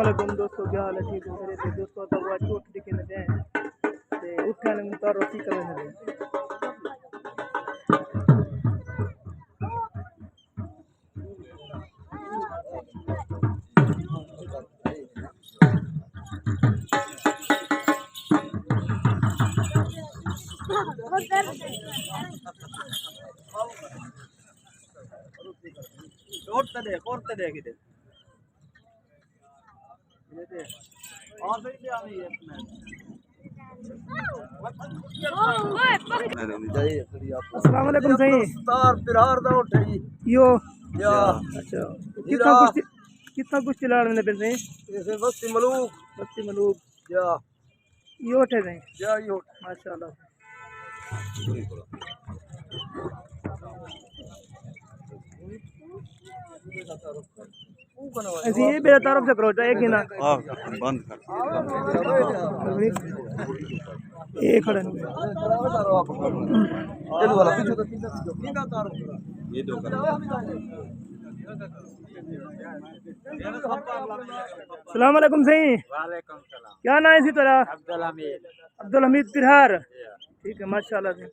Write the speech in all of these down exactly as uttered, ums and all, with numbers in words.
علیکم دوستو، کیا حال ہے؟ ٹھیک ہو؟ خیریت ہے؟ دوستو، تہاکوں اٹھ ݙکھیندے پئے ہیں تے اٹھ آلے کوں تعارف کرویندے پئے ہیں۔ السلام علیکم سائیں۔ سردار پرہار دا اٹھ ہے جی۔ ایہو؟ یا۔ اچھا۔ کتھاں ہیرا۔ کشتی، کتھاں کشتی لاڑ ویندے پئے سائیں؟ ایسے بستی ملوک۔ بستی ملوک۔ یا۔ ایہو اٹھ ہے سائیں؟ یا، ایہو اٹھ۔ ماشاءاللہ۔ اسی یہ میرا تعارف سے کرو، چاہے کہ نا۔ ہاں، بند کر۔ یہ کھڑے ہیں۔ یہ دو کر۔ السلام علیکم سائیں۔ وعلیکم السلام۔ کیا ناں ہے سی تیرا؟ عبدالحمید۔ عبدالحمید پرہار۔ جی۔ ٹھیک ہے، ماشاءاللہ سائیں۔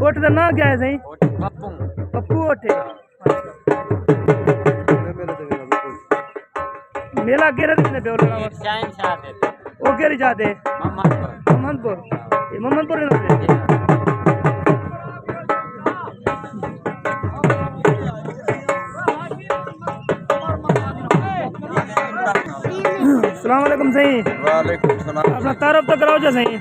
اٹھ دا ناں کیا ہے سائیں؟ اٹھ پپو۔ پپو اٹھ ہے۔ میلہ کیڑھے دے وچ پیا لڳݨا؟ شاہین شاہ دے۔ او کیڑھی جاہ تے؟ محمد پور۔ محمد پور۔ اے محمد پور دے وچ؟ جی۔ السلام علیکم سائیں۔ وعلیکم السلام۔ اپݨا تعارف تاں کراؤ جا سائیں۔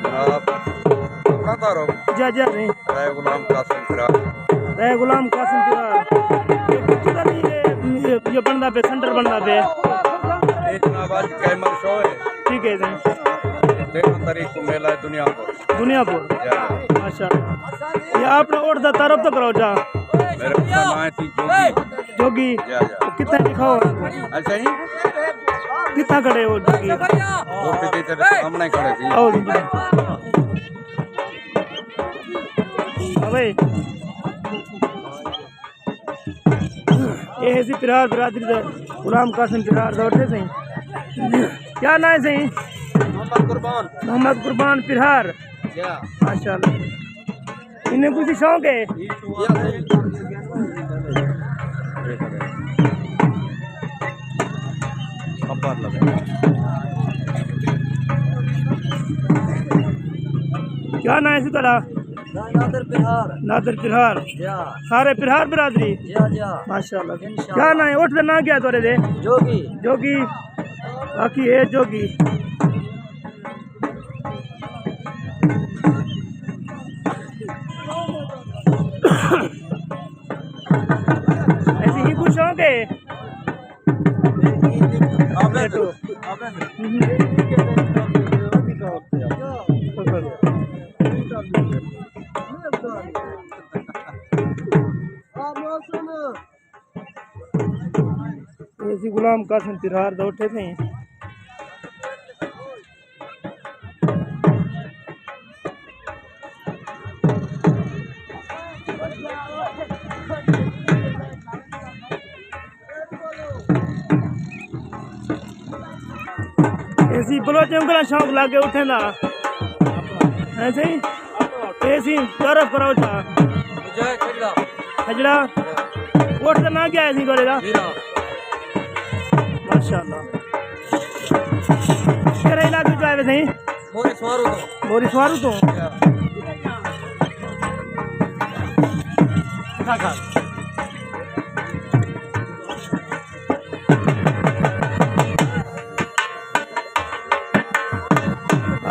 جناب، اپݨا تعارف؟ جی، جی سائیں۔ میں غلام قاسم پرہار۔ میں غلام قاسم پرہار۔ یہ کتھوں دا بھی یہ، یہ، یہ بݨدا پئے، سینٹر بݨدا پئے؟ یہ جناب، اڄ کیمل شو ہے۔ ٹھیک ہے سائیں۔ تیرہ تاریخ کوں میلہ ہے دنیا پور۔ دنیا پور۔ جی۔ ماشاءاللہ۔ یہ اپݨا اٹھ دا تعارف تاں کراؤ جا۔ میرا ناں ہے سی جوگی۔ جوگی؟ جی، جی۔ کتھاں ݙکھاؤ؟ اچھا جی۔ کتھاں کھڑے ہو جوگی؟ وہ کتھے تیرے سامݨے کھڑے سی۔ آؤ جی۔ ابے۔ اے ہے سی پرہار برادری دا، غلام قاسم پرہار دا اٹھ ہے سائیں۔ کیا ناں ہے سائیں؟ محمد قربان۔ محمد قربان پرہار۔ جی۔ ماشاءاللہ۔ انہیں کچھ شوق ہے؟ کیا ناں ہے سی تیرا؟ نادر پرہار۔ نادر پرہار۔ جی۔ سارے پرہار برادری؟ جی، جی۔ ماشاءاللہ۔ انشاءاللہ۔ کیا ناں ہے؟ اٹھ دا ناں کیا تیرے دے؟ جوگی۔ جوگی۔ باقی ہے جوگی۔ ایسی ہی کچھ شوق ہے؟ اے سی غلام قاسم پرہار دا اٹھ ہے سائیں۔ اے سی بلوچ انکل شوق لاڳے اٹھیں دا۔ ہیں سائیں؟ اے سی تعارف کراؤ جا۔ مجاہد کھجڑا۔ کھجڑا؟ اٹھ دا ناں کیا ہے سی تیرے دا؟ ہیرا۔ ماشاءاللہ۔ کیڑھے علاقے چوں آئے وے سائیں؟ موری سوارو توں۔ موری سوارو توں؟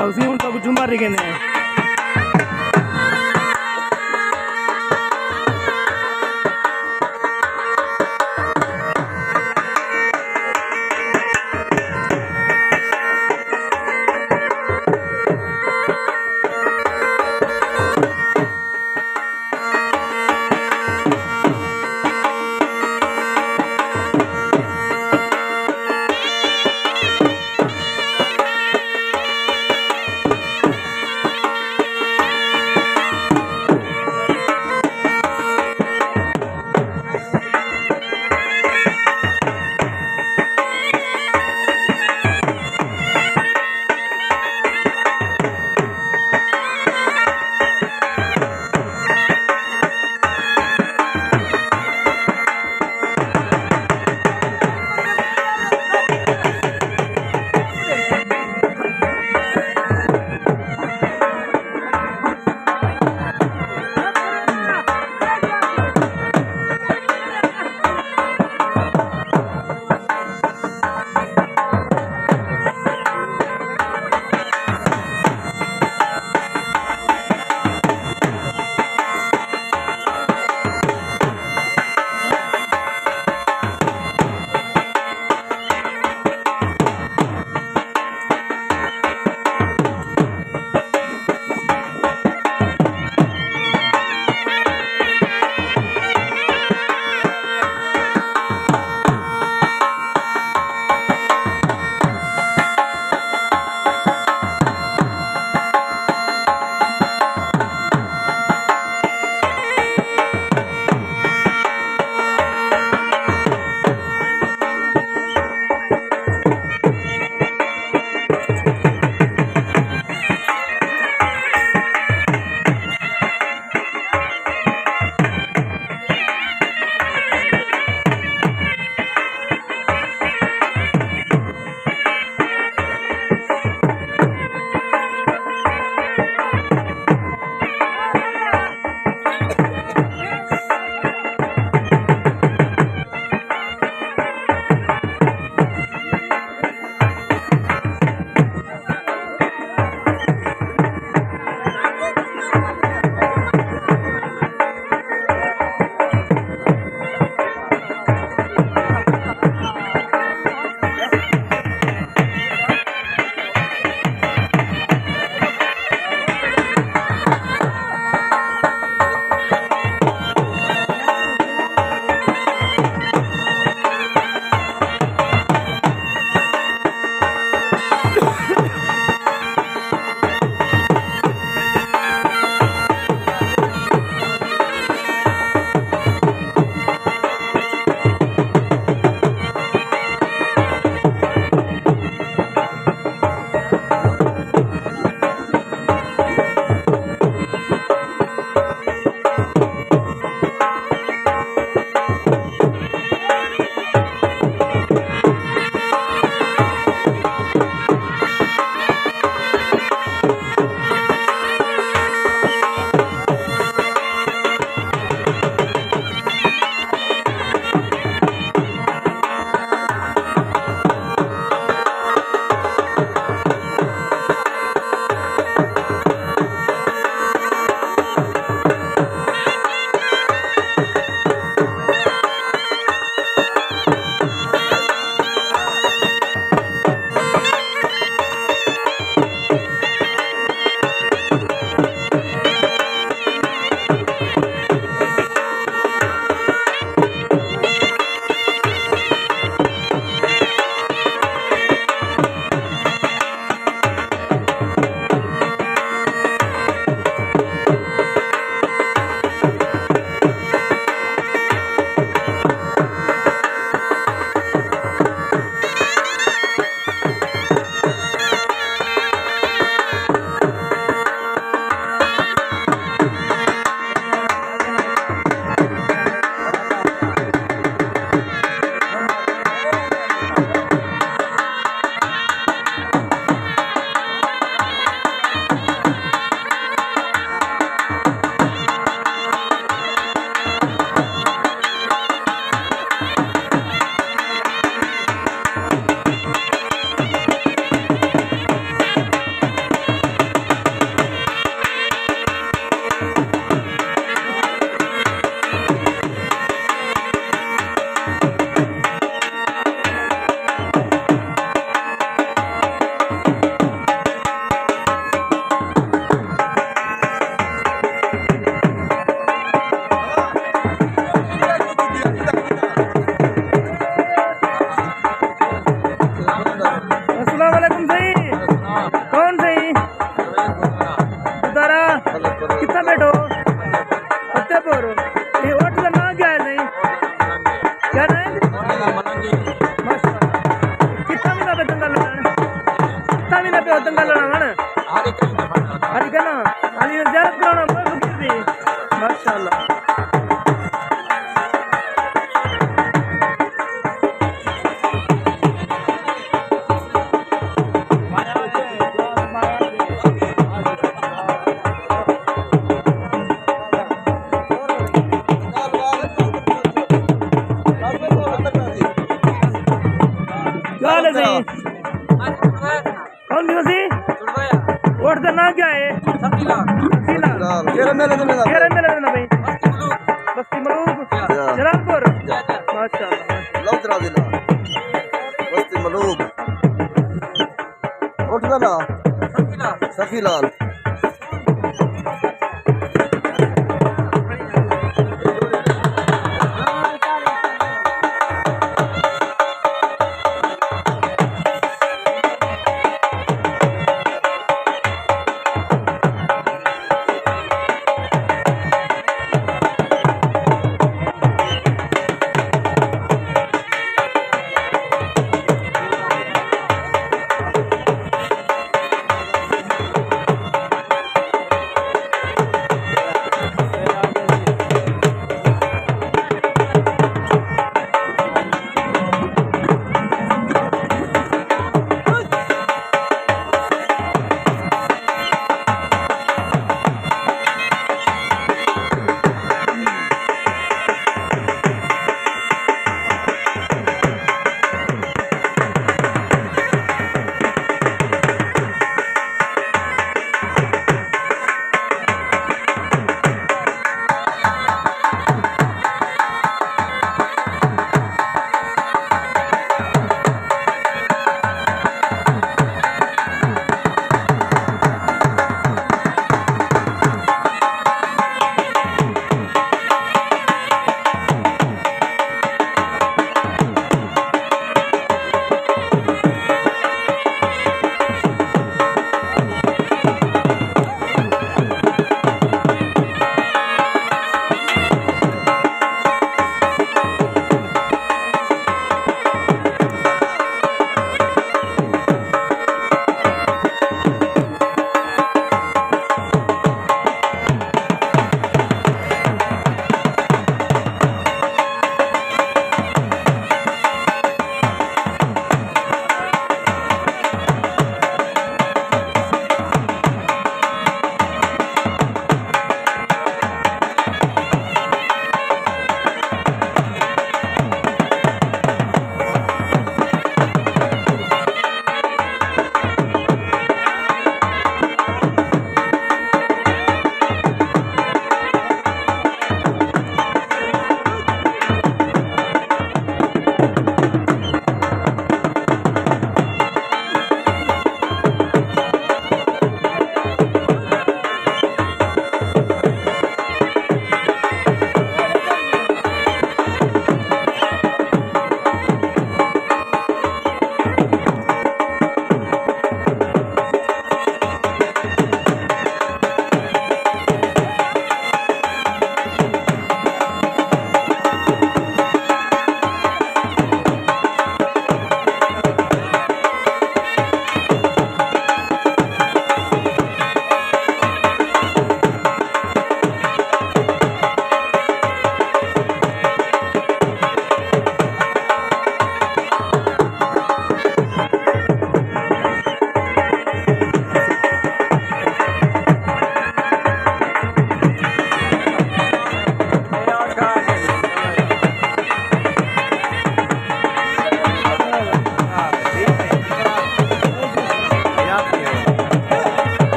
اسی ہݨ تک جمعہ رہ گئے ہیں۔ ماشاءاللہ۔ کتنا بھی نہ پہ دنگا لڑن۔ کتنا بھی نہ پہ دنگا لڑن۔ ہری کنا۔ ہری کنا۔ ہری زیارت کرانا، بہت فقیر دی۔ ماشاءاللہ۔ کیا حال ہے سائیں؟ کون سی وسی؟ ووٹ دا نام کیا ہے؟ سخی لال۔ سخی لال۔ کیڑھے میلے تے ویندا؟ کیڑھے میلے تے ویندا بھائی؟ بستی ملوک۔ بستی ملوک؟ یا۔ جلال پور؟ یا، یا۔ ماشاءاللہ۔ لودھرا ضلع۔ بستی ملوک۔ اٹھ دا نا؟ سخی لال۔ سخی لال۔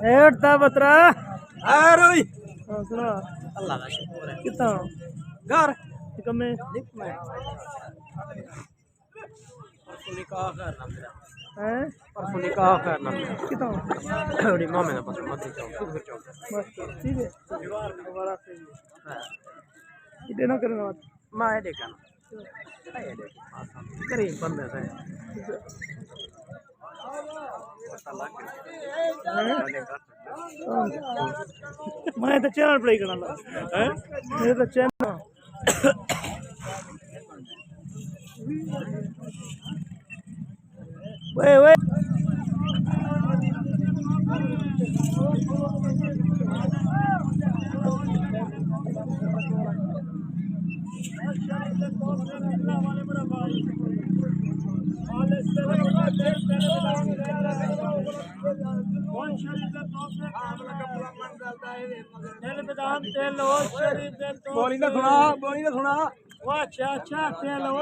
ہیٹ دا بترا۔ آ روئی۔ ہاں، سنا۔ اللہ دا شکر ہے۔ کتھاں؟ گھر۔ کمے؟ نک میں۔ پرسوں نکاح خیر نہ ملا۔ ہیں؟ پرسوں نکاح خیر نہ ملا۔ کتھاں؟ اڑی مامے دا پرسوں مدری چوک، شکر چوک۔ بس، ٹھیک ہے۔ دوبارہ صحیح ہے۔ ہاں۔ کتنے نہ کرنا؟ میں ایڈے کنا۔ غریب بندے سے۔ میں تو چینل پلے کرنا۔ ہیں؟ میرے تو چینل۔ اوئے، اوئے۔ دل بدام تیل او شریف دے تو بولی نہ سنا، بولی نہ سنا۔ واہ، اچھا، اچھا، تیل او۔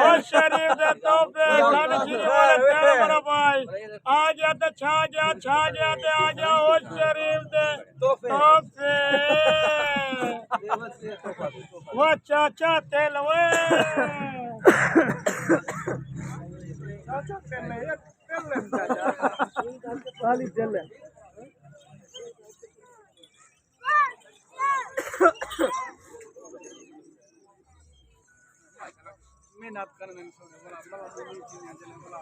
او شریف دے تحفے، کھنڈ چینی والے تیل بڑا بھائی۔ آ گیا تے چھا گیا، چھا گیا تے آ گیا او شریف دے تحفے۔ واہ، چاچا، تیل اوئے۔ چاچا، تیل اوئے۔ خالی دل ہے۔ محنت کرݨ سونے بلا، بلا، بلا، بلا، بلا،